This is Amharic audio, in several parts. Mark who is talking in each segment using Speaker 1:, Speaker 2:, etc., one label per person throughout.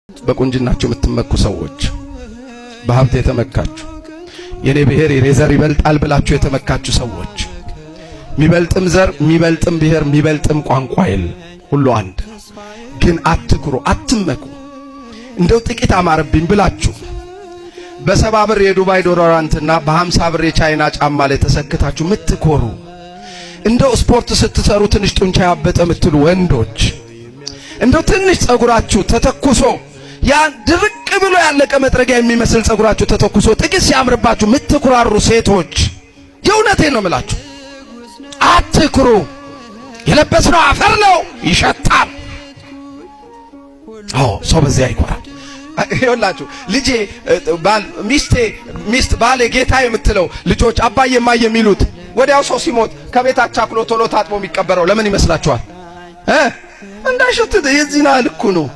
Speaker 1: በቁንጅናችሁ የምትመኩ ሰዎች፣ በሀብት የተመካችሁ፣ የኔ ብሔር የኔ ዘር ይበልጣል ብላችሁ የተመካችሁ ሰዎች፣ የሚበልጥም ዘር፣ የሚበልጥም ብሔር፣ የሚበልጥም ቋንቋ የለም። ሁሉ አንድ ነው። ግን አትኩሩ፣ አትመኩ። እንደው ጥቂት አማረብኝ ብላችሁ በ70 ብር የዱባይ deodorant ና በ50 ብር የቻይና ጫማ ላይ ተሰክታችሁ ምትኮሩ፣ እንደው ስፖርት ስትሰሩ ትንሽ ጡንቻ ያበጠ የምትሉ ወንዶች፣ እንደው ትንሽ ጸጉራችሁ ተተኩሶ፣ ያ ድርቅ ብሎ ያለቀ መጥረጊያ የሚመስል ጸጉራችሁ ተተኩሶ ጥቂት ሲያምርባችሁ ምትኩራሩ ሴቶች፣ የእውነቴን ነው የምላችሁ፣ አትኩሩ። የለበስነው አፈር ነው፣ ይሸታል። አዎ፣ ሰው በዚያ ይኮራል። ይኸውላችሁ፣ ልጄ፣ ባል፣ ሚስቴ፣ ሚስት ባሌ፣ ጌታ የምትለው፣ ልጆች አባዬ እማዬ የሚሉት፣ ወዲያው ሰው ሲሞት ከቤት አቻኩሎ ቶሎ ታጥቦ የሚቀበረው ለምን ይመስላችኋል? እንዳይሸት። የዚህን ያህል እኮ ነው።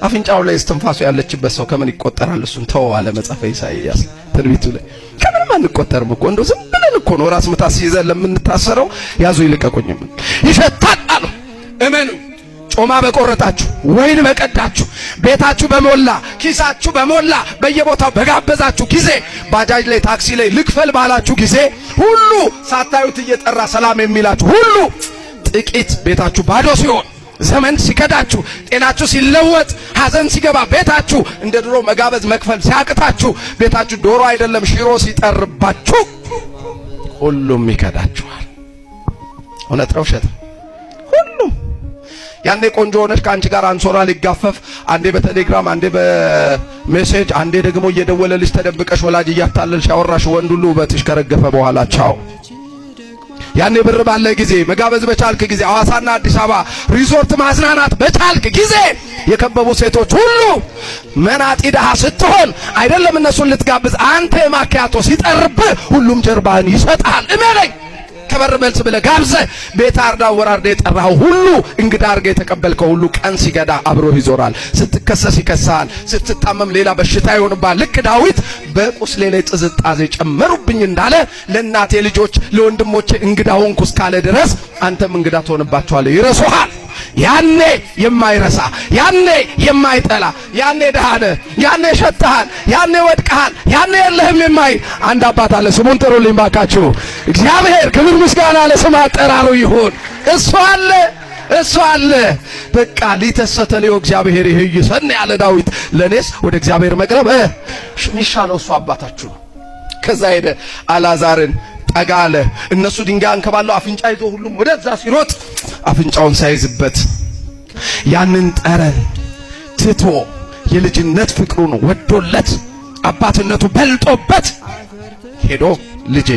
Speaker 1: አፍንጫው ላይ እስትንፋሱ ያለችበት ሰው ከምን ይቆጠራል? እሱን ተወው አለ መጽሐፈ ኢሳይያስ ትንቢቱ ላይ። ከምንም አንቆጠርም እኮ፣ እንደው ዝም ብለን እኮ ነው ራስ ምታት ሲይዘን ለምንታሰረው ያዙ ይልቀቁኝም። ይሸታል አሉ። እመኑ። ጮማ በቆረጣችሁ፣ ወይን በቀዳችሁ፣ ቤታችሁ በሞላ፣ ኪሳችሁ በሞላ፣ በየቦታው በጋበዛችሁ ጊዜ፣ ባጃጅ ላይ፣ ታክሲ ላይ ልክፈል ባላችሁ ጊዜ ሁሉ ሳታዩት እየጠራ ሰላም የሚላችሁ ሁሉ፣ ጥቂት ቤታችሁ ባዶ ሲሆን፣ ዘመን ሲከዳችሁ፣ ጤናችሁ ሲለወጥ፣ ሐዘን ሲገባ ቤታችሁ፣ እንደ ድሮ መጋበዝ መክፈል ሲያቅታችሁ፣ ቤታችሁ ዶሮ አይደለም ሽሮ ሲጠርባችሁ፣ ሁሉም ይከዳችኋል። እውነት ነው ውሸት? ሁሉም። ያኔ ቆንጆ ሆነሽ ከአንቺ ጋር አንሶላ ሊጋፈፍ አንዴ በቴሌግራም፣ አንዴ በ message፣ አንዴ ደግሞ እየደወለልሽ ተደብቀሽ ወላጅ እያታለልሽ ያወራሽ ወንድ ሁሉ ውበትሽ ከረገፈ በኋላ ቻው። ያኔ ብር ባለ ጊዜ፣ መጋበዝ በቻልክ ጊዜ፣ ሐዋሳና አዲስ አበባ ሪዞርት ማዝናናት በቻልክ ጊዜ የከበቡ ሴቶች ሁሉ መናጢ ድሃ ስትሆን አይደለም እነሱን ልትጋብዝ አንተ የማኪያቶ ሲጠርብህ ሁሉም ጀርባህን ይሰጣል። እመነኝ። ከበር መልስ ብለህ ጋብዘህ ቤት አርዳ ወራርዳ የጠራኸው ሁሉ፣ እንግዳ አድርገህ የተቀበልከው ሁሉ ቀን ሲገዳ አብሮህ ይዞራል። ስትከሰስ ይከሳል። ስትታመም ሌላ በሽታ ይሆንብሃል። ልክ ዳዊት በቁስሌ ላይ ጥዝጣዜ ጨመሩብኝ እንዳለ፣ ለእናቴ ልጆች ለወንድሞቼ እንግዳ ሆንኩ እስካለ ድረስ አንተም እንግዳ ትሆንባቸዋለህ፣ ይረሱሃል። ያኔ የማይረሳ፣ ያኔ የማይጠላ፣ ያኔ ድሃ ነህ፣ ያኔ ሸተሃል፣ ያኔ ወድቀሃል፣ ያኔ የለህም የማይል አንድ አባት አለ። ስሙን ጥሩልኝ ባካችሁ። እግዚአብሔር ክብር ምስጋና ለስም አጠራሩ ይሁን። እሱ አለ፣ እሱ አለ። በቃ ሊተሰ ተልዮ እግዚአብሔር ይህይሰን ያለ ዳዊት፣ ለኔስ ወደ እግዚአብሔር መቅረብ የሚሻለው እሱ አባታችሁ ነው። ከዛ ሄደ፣ አላዛርን ጠጋ አለ። እነሱ ድንጋይ አንከባለው አፍንጫ ይዞ ሁሉም ወደዛ ሲሮጥ አፍንጫውን ሳይዝበት፣ ያንን ጠረን ትቶ፣ የልጅነት ፍቅሩን ወዶለት፣ አባትነቱ በልጦበት ሄዶ ልጄ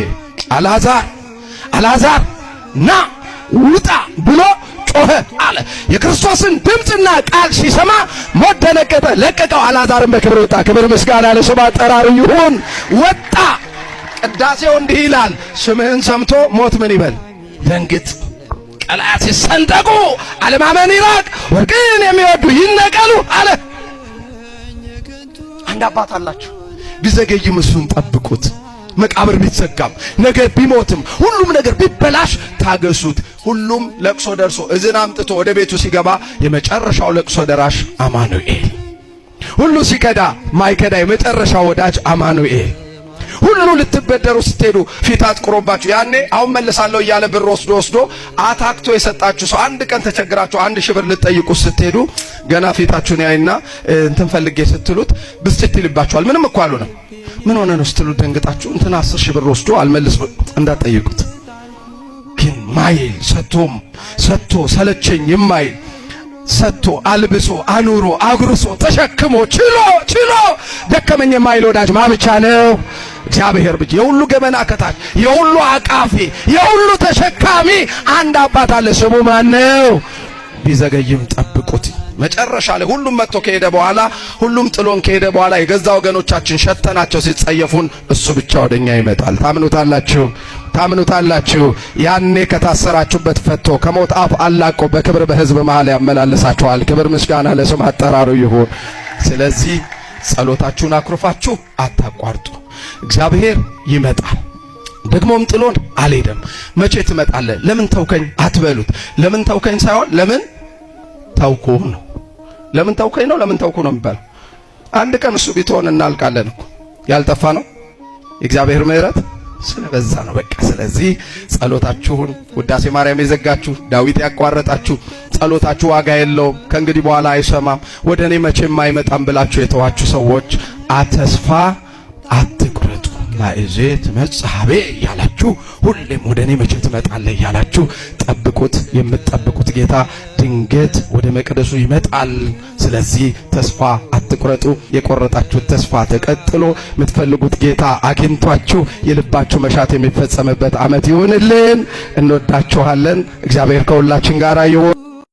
Speaker 1: አልዓዛር፣ አልዓዛር ና ውጣ ብሎ ጮኸ አለ። የክርስቶስን ድምፅና ቃል ሲሰማ ሞት ደነገጠ፣ ለቀቀው። አልዓዛርን በክብር ወጣ። ክብር ምስጋና ለስሙ አጠራሩ ይሁን። ወጣ። ቅዳሴው እንዲህ ይላል፣ ስምህን ሰምቶ ሞት ምን ይበል? ደንግጥ። ቀላያት ሲሰንጠቁ አለማመን ይራቅ፣ ወርቅን የሚወዱ ይነቀሉ አለ። አንድ አባት አላችሁ። ቢዘገይም እሱን ጠብቁት። መቃብር ቢዘጋም፣ ነገር ቢሞትም፣ ሁሉም ነገር ቢበላሽ ታገሱት። ሁሉም ለቅሶ ደርሶ እዝን አምጥቶ ወደ ቤቱ ሲገባ የመጨረሻው ለቅሶ ደራሽ አማኑኤል። ሁሉ ሲከዳ ማይከዳ የመጨረሻው ወዳጅ አማኑኤል። ሁሉ ልትበደሩ ስትሄዱ ፊት አጥቁሮባችሁ፣ ያኔ አሁን መልሳለሁ እያለ ብር ወስዶ ወስዶ አታክቶ የሰጣችሁ ሰው፣ አንድ ቀን ተቸግራችሁ 1,000 ብር ልትጠይቁ ስትሄዱ ገና ፊታችሁን ያይና እንትን ፈልጌ ስትሉት ብስጭት ይልባችኋል። ምንም እኮ አልሆነም። ምን ሆነ ነው ስትሉት ደንግጣችሁ እንትና 10,000 ብር ወስዶ አልመልስ እንዳትጠይቁት። ግን ማይል፣ ሰጥቶም ሰጥቶ ሰለቸኝ የማይል፣ ሰጥቶ አልብሶ አኑሮ አጉርሶ ተሸክሞ ችሎ ችሎ ደከመኝ የማይል ወዳጅ ማ ብቻ ነው? እግዚአብሔር ብቻ። የሁሉ ገመና ከታች፣ የሁሉ አቃፊ፣ የሁሉ ተሸካሚ አንድ አባት አለ። ስሙ ማን ነው? ቢዘገይም ጠብቁት። መጨረሻ ላይ ሁሉም መጥቶ ከሄደ በኋላ፣ ሁሉም ጥሎን ከሄደ በኋላ፣ የገዛ ወገኖቻችን ሸተናቸው ሲጸየፉን እሱ ብቻ ወደኛ ይመጣል። ታምኑታላችሁ? ታምኑታላችሁ? ያኔ ከታሰራችሁበት ፈቶ፣ ከሞት አፍ አላቆ በክብር በሕዝብ መሃል ያመላልሳችኋል። ክብር ምስጋና ለስም አጠራሩ ይሁን። ስለዚህ ጸሎታችሁን አኩርፋችሁ አታቋርጡ። እግዚአብሔር ይመጣል። ደግሞም ጥሎን አልሄደም። መቼ ትመጣለህ? ለምን ተውከኝ አትበሉት። ለምን ተውከኝ ሳይሆን ለምን ተውኩህ ነው። ለምን ተውከኝ ነው ለምን ተውኩ ነው የሚባለው። አንድ ቀን እሱ ቢትሆን እናልቃለን እኮ። ያልጠፋ ነው የእግዚአብሔር ምሕረት ስለበዛ ነው። በቃ ስለዚህ ጸሎታችሁን፣ ውዳሴ ማርያም የዘጋችሁ፣ ዳዊት ያቋረጣችሁ፣ ጸሎታችሁ ዋጋ የለውም፣ ከእንግዲህ በኋላ አይሰማም፣ ወደ እኔ መቼም አይመጣም ብላችሁ የተዋችሁ ሰዎች አተስፋ አትቁረጡ። ማእዜ ትመጽእ ኀቤ እያላችሁ፣ ሁሌም ወደ እኔ መቼ ትመጣለህ እያላችሁ ጠብቁት። የምትጠብቁት ጌታ ድንገት ወደ መቅደሱ ይመጣል። ስለዚህ ተስፋ አትቁረጡ። የቆረጣችሁት ተስፋ ተቀጥሎ የምትፈልጉት ጌታ አግኝቷችሁ የልባችሁ መሻት የሚፈጸምበት ዓመት ይሁንልን። እንወዳችኋለን። እግዚአብሔር ከሁላችን ጋር ይሁን።